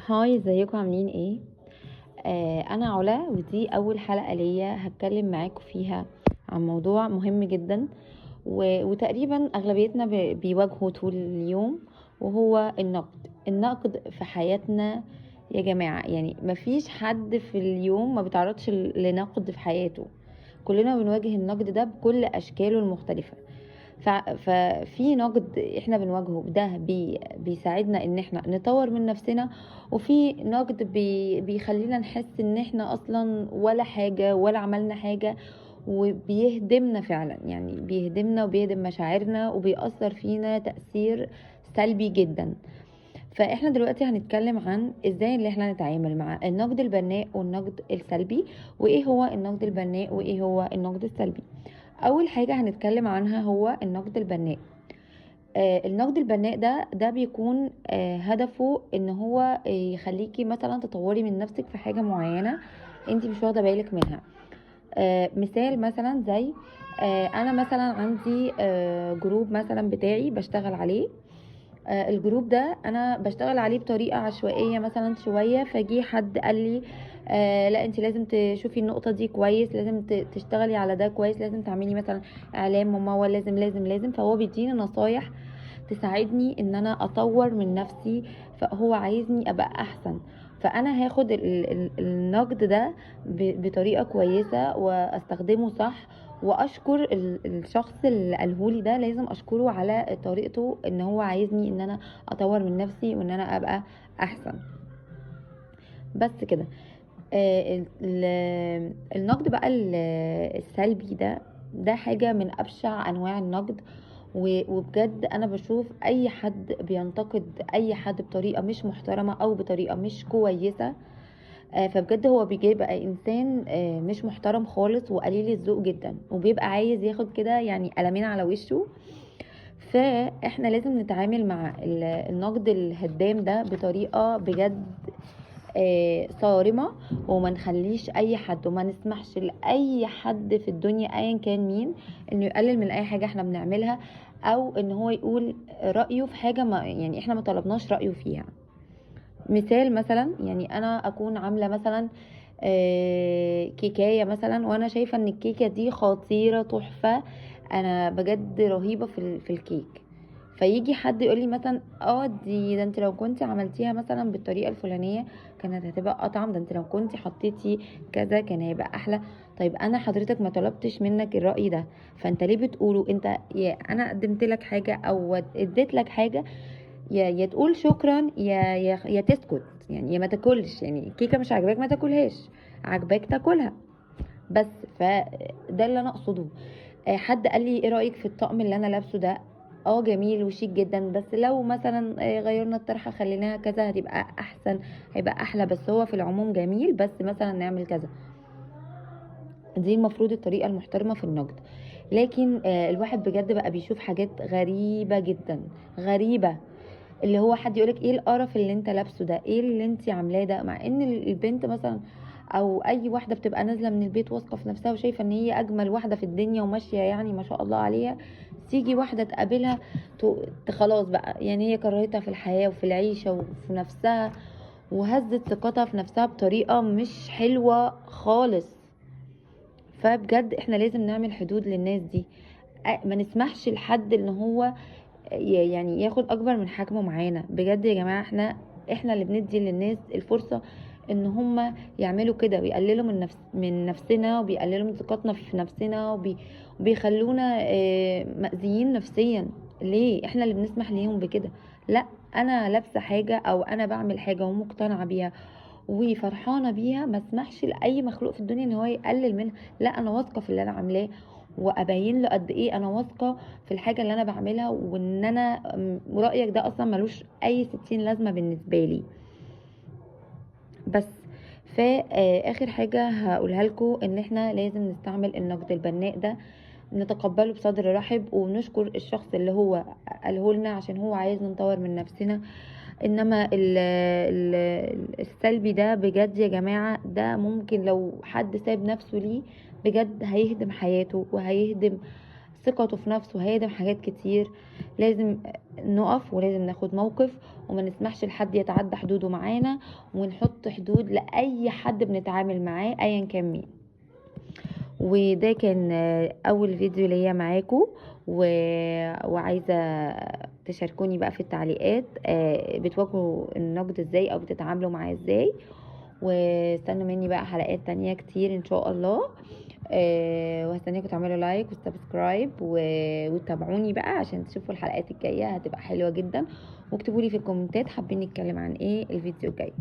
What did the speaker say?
Hi، ازيكم؟ عاملين ايه؟ انا علا، ودي اول حلقة ليا هتكلم معاكم فيها عن موضوع مهم جدا وتقريبا اغلبيتنا بيواجهه طول اليوم، وهو النقد. النقد في حياتنا يا جماعة، مفيش حد في اليوم ما بيتعرضش لنقد في حياته. كلنا بنواجه النقد ده بكل اشكاله المختلفة. ففي نقد احنا بنواجهه ده بيساعدنا ان احنا نطور من نفسنا، وفي نقد بيخلينا نحس ان احنا اصلا ولا حاجة ولا عملنا حاجة، وبيهدمنا فعلا، بيهدمنا وبيهدم مشاعرنا وبيأثر فينا تأثير سلبي جدا. فاحنا دلوقتي هنتكلم عن ازاي اللي احنا نتعامل مع النقد البناء والنقد السلبي، وايه هو النقد البناء وايه هو النقد السلبي. اول حاجة هنتكلم عنها هو النقد البناء. النقد البناء ده بيكون هدفه ان هو يخليكي مثلا تطوري من نفسك في حاجة معينة انت مش واخدة بالك منها. مثال مثلا زي، انا مثلا عندي group مثلا بتاعي بشتغل عليه. ال group ده انا بشتغل عليه بطريقة عشوائية مثلا شوية، فجي حد قال لي، لا انت لازم تشوفي النقطة دي كويس، لازم تشتغلي على ده كويس، لازم تعملي مثلا اعلان ممول، لازم لازم لازم. فهو بيديني نصايح تساعدني ان انا اطور من نفسي، فهو عايزني ابقى احسن. فانا هاخد النقد ده بطريقة كويسة واستخدمه صح، واشكر الشخص اللي قالهولي ده، لازم اشكره على طريقته ان هو عايزني ان انا اطور من نفسي وان انا ابقى احسن. بس كده. النقد بقى السلبي ده حاجة من ابشع انواع النقد، وبجد انا بشوف اي حد بينتقد اي حد بطريقة مش محترمة او بطريقة مش كويسة، فبجد هو بيجي بقى انسان مش محترم خالص وقليل الذوق جدا، وبيبقى عايز ياخد كده قلمين على وشه. فاحنا لازم نتعامل مع النقد الهدام ده بطريقة بجد صارمة، وما نخليش اي حد وما نسمحش لاي حد في الدنيا ايا كان مين انه يقلل من اي حاجة احنا بنعملها، او ان هو يقول رأيه في حاجة ما احنا ما طلبناش رأيه فيها. مثال مثلا، انا اكون عاملة مثلا، كيكاية مثلا، وانا شايفة ان الكيكة دي خطيرة تحفة، انا بجد رهيبة في الكيك، فيجي حد يقول لي مثلا، دي ده انت لو كنت عملتيها مثلا بالطريقة الفلانية كانت هتبقى اطعم، ده انت لو كنت حطيتي كذا كان هيبقى احلى. طيب انا حضرتك ما طلبتش منك الرأي ده، فانت ليه بتقوله؟ انت يا انا قدمت لك حاجة او اديت لك حاجة، يا تقول شكرا، يا تسكت، يا ما تاكلش، الكيكه مش عاجباك ما تاكلهاش، عاجباك تاكلها بس. فده اللي انا اقصده. حد قال لي ايه رايك في الطقم اللي انا لابسه ده؟ جميل وشيك جدا، بس لو مثلا، غيرنا الطرحه خليناها كذا هتبقى احسن، هيبقى احلى، بس هو في العموم جميل، بس مثلا نعمل كذا. دي المفروض الطريقه المحترمه في النقد. لكن الواحد بجد بقى بيشوف حاجات غريبه جدا، غريبه، اللي هو حد يقولك ايه القرف اللي انت لابسه ده، ايه اللي انت عاملاه ده، مع ان البنت مثلا او اي واحده بتبقى نازله من البيت واثقه في نفسها وشايفه ان هي اجمل واحده في الدنيا وماشيه ما شاء الله عليها، تيجي واحده تقابلها خلاص بقى، هي كرهتها في الحياه وفي العيشه وفي نفسها، وهزت ثقتها في نفسها بطريقه مش حلوه خالص. فبجد احنا لازم نعمل حدود للناس دي، ما نسمحش لحد ان هو ياخد اكبر من حجمه معانا. بجد يا جماعه، احنا اللي بندي للناس الفرصه ان هم يعملوا كده ويقللوا من نفسنا، وبيقللوا من ثقتنا في نفسنا، وبيخلونا مأذيين نفسيا. ليه احنا اللي بنسمح ليهم بكده؟ لا، انا لابسه حاجه او انا بعمل حاجه ومقتنعه بيها وفرحانه بيها، ما اسمحش لاي مخلوق في الدنيا ان هو يقلل منها. لا، انا واثقه في اللي انا عاملاه، وابين له قد ايه انا واثقه في الحاجه اللي انا بعملها، وان انا رايك ده اصلا ملوش اي 60 لازمه بالنسبه لي. بس اخر حاجه هقولها لكم، ان احنا لازم نستعمل النقد البناء ده، نتقبله بصدر رحب، ونشكر الشخص اللي هو قاله لنا عشان هو عايز نطور من نفسنا. انما السلبي ده بجد يا جماعه، ده ممكن لو حد ساب نفسه ليه بجد هيهدم حياته وهيهدم ثقته في نفسه، هادم حاجات كتير. لازم نقف ولازم ناخد موقف، وما نسمحش لحد يتعدى حدوده معانا، ونحط حدود لأي حد بنتعامل معاه ايا كان مين. وده كان اول فيديو ليا معاكم، وعايزه تشاركوني بقى في التعليقات بتواجهوا النقد ازاي او بتتعاملوا معاه ازاي. واستنوا مني بقى حلقات تانية كتير ان شاء الله. وهستناكم تعملوا like و subscribe وتابعوني بقى عشان تشوفوا الحلقات الجاية، هتبقى حلوة جدا. واكتبوا لي في الكومنتات حابين نتكلم عن ايه الفيديو الجاي.